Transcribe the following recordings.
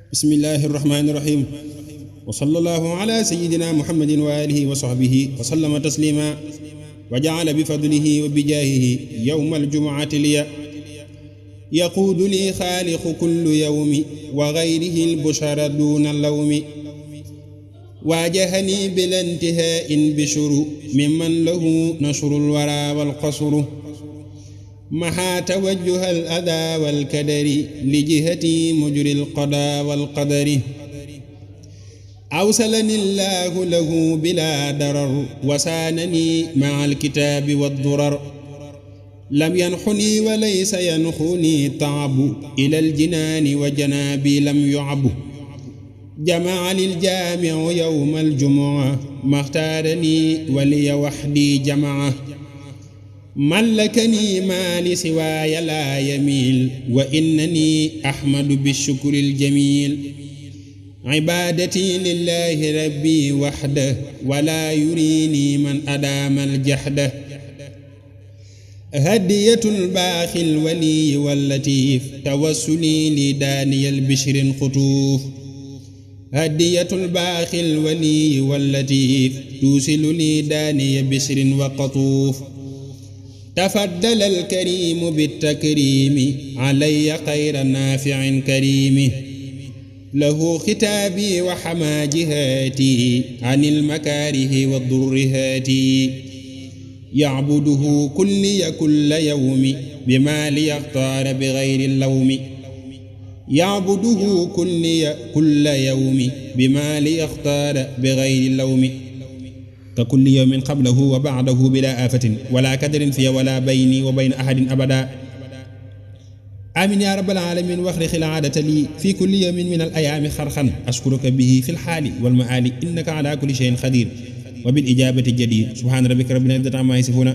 bismillahi irrahmani irrahim wa sallallahu ala sayidina muhammadin wa alihi wa sahbihi wa sallama taslima wa ja'ala bi fadlihi wa bi jaahihi yawma aljumu'ati liya yaquudu li xaaliqu kullu yawmi wa ghayrihi albushara duna lawmi waajahani bila intihaa'in bishuru mimman lahu nashru alwara walqasru maha tawajjuha al-adaa wal-kadari li jihati mujri al-qadaa wal-qadari awsalani Allaahu lahu bilaa darar wasaanani ma'a al-kitaabi wad-durar lam yanxuni wa laysa yanxuni taabu ila al-jinaani wa janaabi lam yu'abu jama'a lil-jaami'u yawma al-jumu'a maxtaarani wa liya waxdi jama'a ملكني ما لسواي لا يميل وإنني أحمد بالشكر الجميل عبادتي لله ربي وحده ولا يريني من أدام الجحد هدية الباخي الولي واللطيف توسلي لداني البشر قطوف هدية الباخي الولي واللطيف توصل لي داني بشر وقطوف تفضل الكريم بالتكريم علي خير نافع كريم له ختابي وحما جهاتي عن المكاره والضرهات يعبده كل يوم بما ليختار بغير اللوم يعبده كل يوم بما ليختار بغير اللوم ككل يوم قبله وبعده بلا آفة ولا كدر في ولا بيني وبين أحد أبدا آمين يا رب العالمين واخرق العادة لي في كل يوم من الأيام خرخا أشكرك به في الحال والمآل إنك على كل شيء قدير وبالإجابة جدير سبحان ربك رب العزة عما يصفون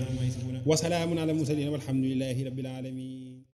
وسلام على المرسلين والحمد لله رب العالمين.